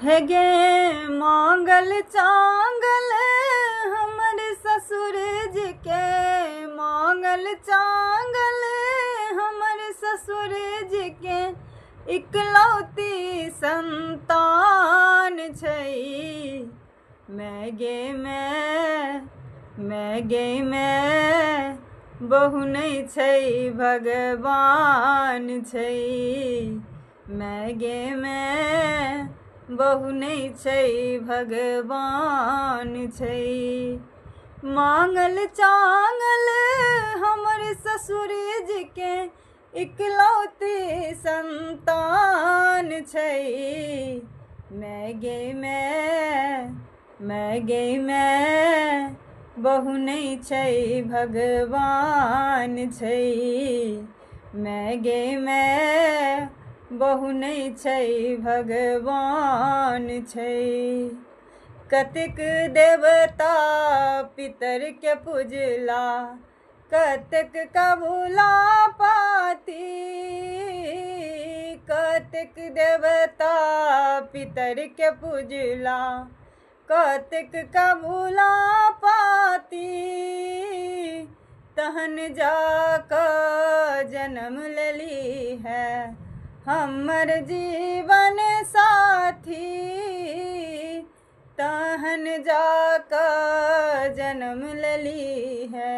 हे गे मांगल चांगल हमर ससुर जी के, मांगल चांगल हमर ससुर जी के इकलौती संतान छै। मैं गे मैं गे मैं बहु नहि छै भगवान छै। मैं गे मैं बहु नहि छै भगवान छै। मांगल चांगल हमर ससुर जी के इकलौती संतान छै। मैं गे मैं गे मैं बहु नहि छै भगवान छै। मैं गे मैं बहु नहि छै भगवान छै। कतेक देवता पितर के पूजला, कतेक कबूला पाती। कतेक देवता पितर के पूजला, कतेक कबूला पाती। तहन जाकऽ जन्म लेली है हमर जीवन साथी। तहन जाकऽ जन्म लेली है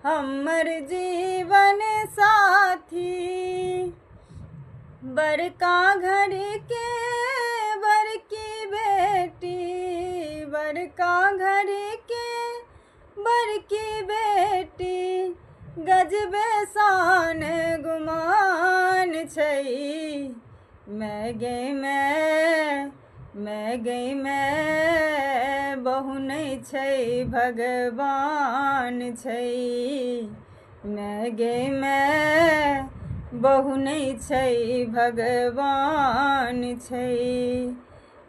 हमर जीवन साथी। बड़का घर के बड़की बेटी, बड़का घर के बड़की बेटी, गजबे शान गुमान छै। मैं गे मैं गे मैं बहु नहि छै भगवान छै। मैं गे मैं बहु नहि छै भगवान छै।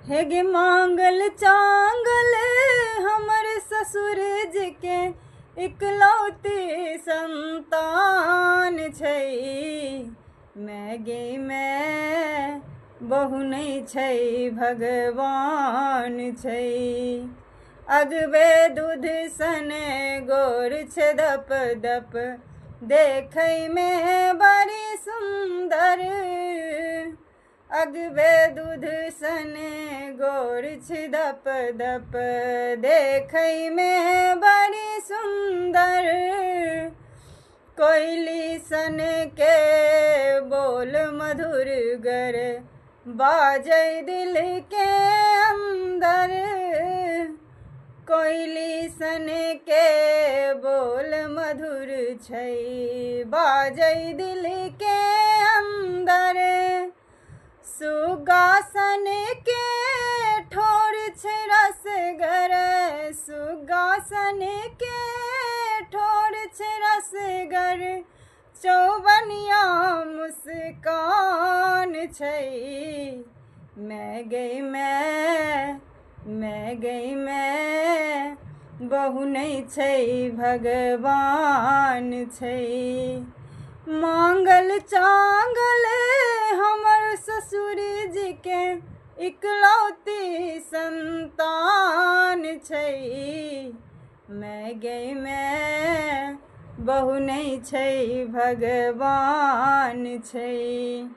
हे गे मांगल चांगल हमर ससुर जी के इकलौती संतान छै। मैं गे मैं बहु नहि छै भगवान छै। अगबे दूध सन गोर छै दप दप, देखैमे बड़ी सुन्दर। अगबे दूध सन गोर छै दप दप, देखैमे बड़ी सुन्दर। कोयली सन के बोल मधुर गर, बाजै दिल के अंदर। कोयली सन के बोल मधुर छै, बाजै दिल के अंदर। सुगा सन के ठोर छै रसगर, सुगा सन के ठोर छै रसगर। चौबनिया मुस्कान छै। मैं गई मैं गई मैं बहु नहि छै भगवान छै। मांगल चांगल हमर ससुर जी के इकलौती संतान छै। मैं गई मैं बहु नहि छै भगवान छै।